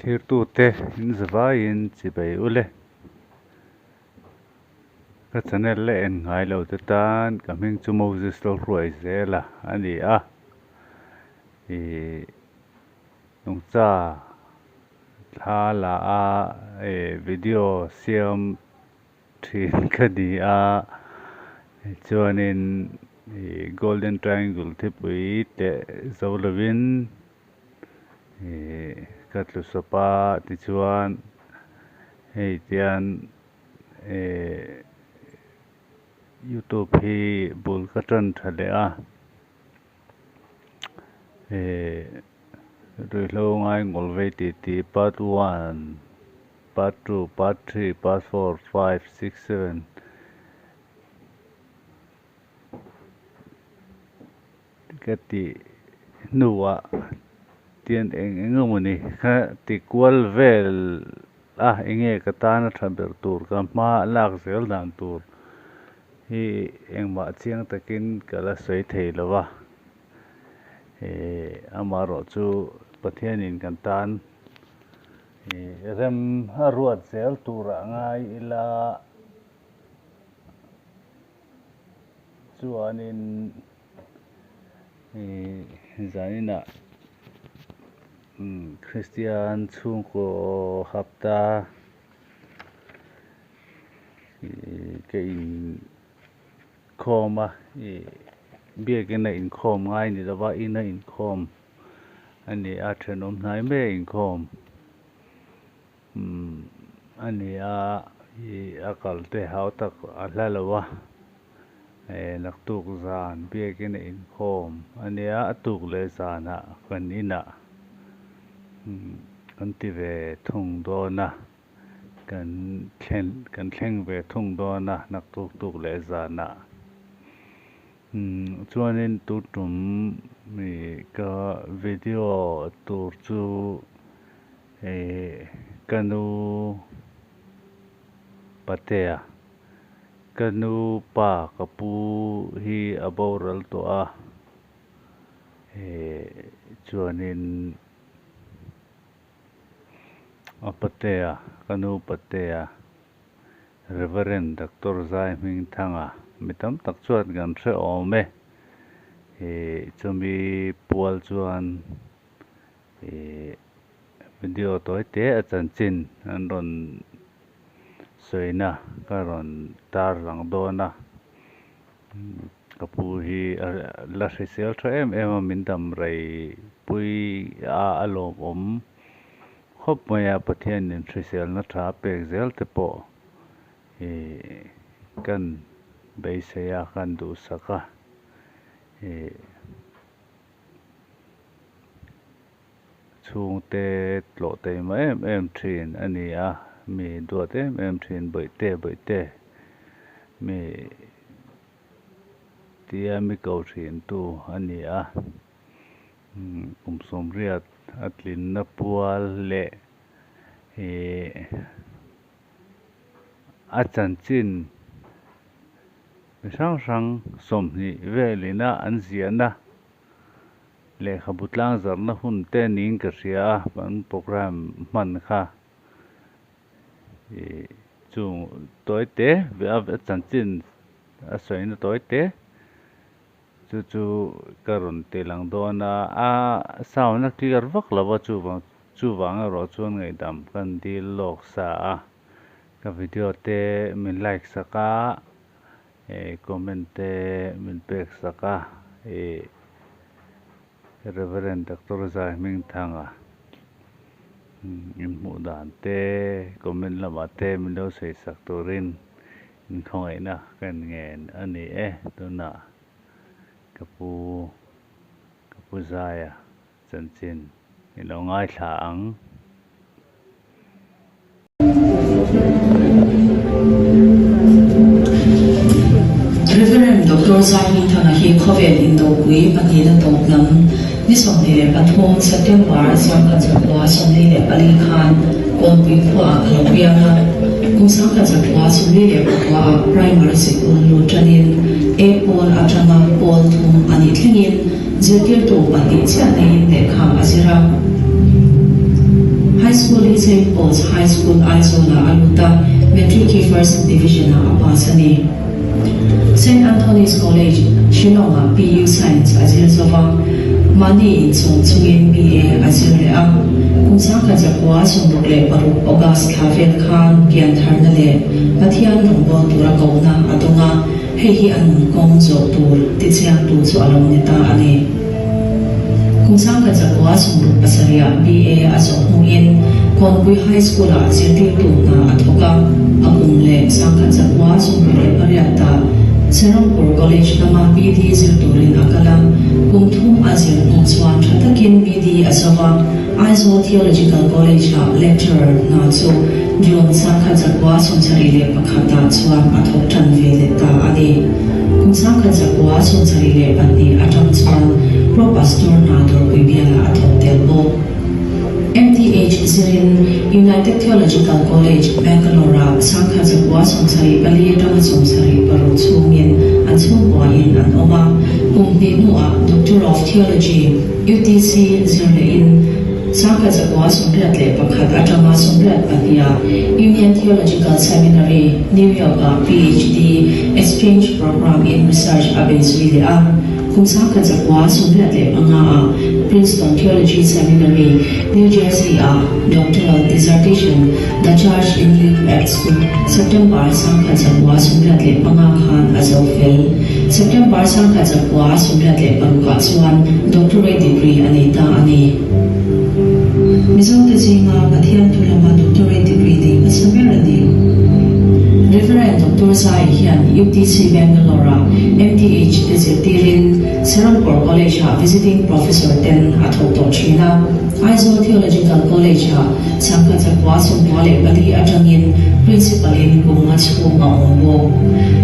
Thirtute in zavaiin chibei ule. Ka channel la en ngai lo te tan ka hming chu Moses lo hruai zel a a ni a. Ih nungcha thla la a ih video siam thin ka ni a chuanin ih golden triangle thipui teh zo lovin ih ka tlu sawp a tichuan hei tian ih youtube hi bul ka tan tha leh a ih ruihhlo ngai ngawl vei tih part one. Part 2, Part 3, Part 4, 5, 6, 7 Ka tih hnuah tian eng eng emaw ni kha ti kual vel a enge ka tana tha ber tur ka hma lak zel dan tur hi engmah chiang takin ka la sawi thei lo va eh amaherawh chu Pathianin kan tan Rem a ruat zel turah ngai ila chuanin zaninah Kristian chhungkaw hapta ka inkhawm a, biakina inkhawm ngai ni lova ina inkhawm. A ni a, thenawm hnai mai a inkhawm umm a ni a, ih a kal te hau tak a hla lo a, eh naktuk zan biakin a inkhawm a nia, a tuk leh zanah kan inah umm kan ti ve thung dawn a, kan thlen kan thleng ve thung dawn a naktuk tuk leh zanah. Chuanin tu tum ih ka video tur chu ih ka nu patea ka nu pa ka pu hi a boral tawh a ih chuanin a patea ka nu patea. Reverend Doctor Zai Hmingthanga mi tam tak chuan kan hre awm e. Ih chumi pual chuan ih video tawi te a chanchin an rawn sawina ka rawn tar lang dawn a. Ka pu hi a la hrisel tha em em a min dam rei pui a a lawmawm. Khawp mai a Pathianin hriselna tha a pek zel te pawh ih kan beisei a, kan duhsak a, ih chhungte tlawh taima em em thin a ni a, mi duat em em thin bawihte bawihte mi tia mi ko thin tu a ni a. Kum sawmriat a tlinna pual leh ih a chanchin mi hrang hrang 20 velina an ziahna lehkhabu tlang zarhna hun te niin ka hria a an programme hman kha ih chung tawi te a chanchin a sawina tawi te. Chu chu ka rawn ti lang dawn a, a sound a clear vak lo a chuvang chuvang erawh chuan ngaihdam kan dil lawk sa a, ka video te min like sak a, eh comment te min pek sak a, ih Reverend Doctor Zai Hmingthanga inhmuh dan te comment lamah te min lo sawi sak turin Inkhawngaihna kan ngen a ni e tunah ka pu ka pu Zaia chanchin i lo ngaithla ang. Reverend Doctor Zai Hmingthanga hi khawvel indopui pahnihna tawp lam ni 23 September 1944 khan Kawnpui khuaah a lo piang a. Kum 1949 ah Primary sikul lut tanin A pawl atanga pawl thum a nih thlengin zirtirtu pahnih chiah neiin lehkha a zir a. High School. St. Paul's High School, Aizawl-ah a lut a, Matric hi First Division-ah a pass a ni. St. Anthony's College, Shillong-ah PU Science a zir zo va, mahni inchawm chungin BA a zir leh a. Kum 1966 August thla vel khan piantharna leh Pathian rawngbâwl tura kohna a dawng a, hei hi a nun kawng zawh tur tichiangtu chu a lo ni ta a ni. Kum 1967-ah BA a zawh hnuin Kawnpui High School-ah zirtirtu hna a thawk a, a kum leh 1968-ah Serampore College lama BD zir turin a kal a, kum thum a zir hnu chuan tha takin BD a zo a, Aizawl Theological College-ah lecturer hna chu June 1971-ah chuan a thawk tan ve leh ta a ni. Kum 1972 atang chuan Pro Pastor hna Dawrpui bialah a thawk tel bawk. MTH zirin United Theological College, Bangalore-ah 1974 atanga 76 chhungin an chhungkuain an awm a. Kum hnih hnuah Doctor of Theology, UTC, zir lehin 1981 atanga 82-ah Union Theological Seminary, New York-ah PhD Exchange Program in Research a bei zui leh a. Kum 1985-ah Princeton Theology Seminary, New Jersey-ah Doctoral Dissertation, The Church in Luke Acts chu September 1985 khan a zo fel. September 1986-ah chuan Doctorate degree a nei ta a ni. Mizote zinga Pathian thu lama Doctorate degree nei hmasa ber a ni. Reverend Doctor Zai hian UTC Bangalore-ah MTH te zirtirin Serampore College-ah Visiting Professor ten a thawk tawh thin a. Aizawl Theological College-ah 1994 atangin Principal-in kum nga chhung a awm bawk.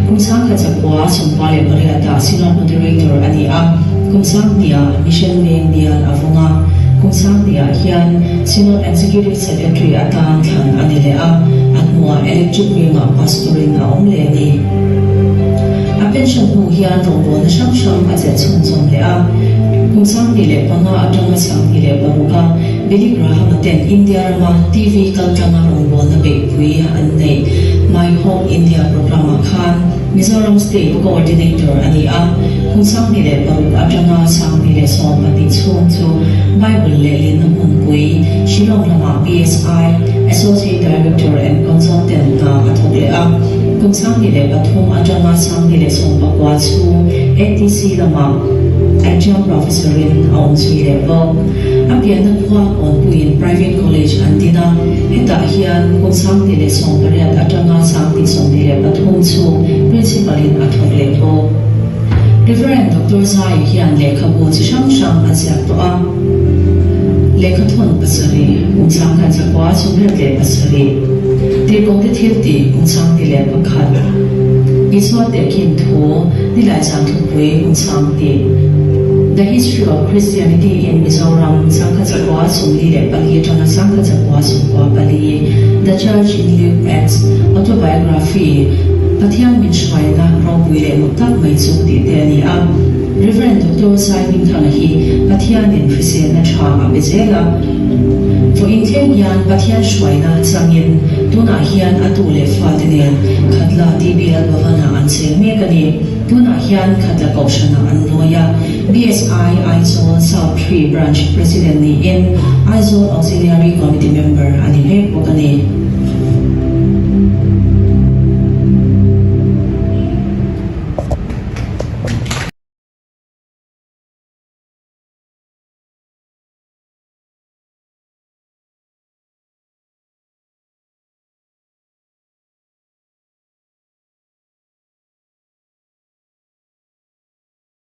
Kum 1998-ah Synod Moderator a ni a, kum sanghnih-ah Mission Veng bial a vawng a, kum sanghnih-ah hian Synod Executive Secretary atan thlan a ni leh a, a hnuah Electric Wing-ah Pastor-in a awm leh a ni. A pension hnu hian rawngbawlna hrang hrang a chelh chhunzawm leh a, kum 2005 atanga 2006-a Billy Graham-a ten India rama TV kaltlanga rawngbawlna beihpui an neih My Home India programme-ah khan Mizoram State Coordinator a ni a, kum 2006 atanga 2012 chhung chu Bible lehlinna hmunpui Shillong lamah BSI Associate Director and Consultant hna a thawk leh a, kum 2003 atanga 2019 chhung ATC lamah Adjunct Professor-in a awm zui leh bawk. A pianna khua Kawnpuiin Private College an din a, hetah hian kum 2018 atanga 2023 chhung Principal-in a thawk leh bawk. Reverend Doctor Zai hian lehkhabu chi hrang hrang a ziak tawh a, lehkhathawn pasarih, kum 1997, Tirhkohte thiltih kum 2001, Isua tehkhin thu, Nilai zan thupui kum 20. The History of Christianity in Mizoram, 1944 atanga 1994, The Church in Luke Acts, Autobiography, Pathian min hruaina ropui leh mak tak mai chu tih te a ni a. Rev. Doctor Sai Hmingthanga hi Pathianin hriselna tha a pe zel a. Vawiin thleng hian Pathian hruaina changin tunah hian a tu leh fate nen Khatla TBL Bhavan-ah an cheng mek a ni. Tunah hian Khatla Kohhranah an lawi a, BSI Aizawl South Tree Branch President niin Aizawl Auxiliary Committee Member a ni mek bawk a ni.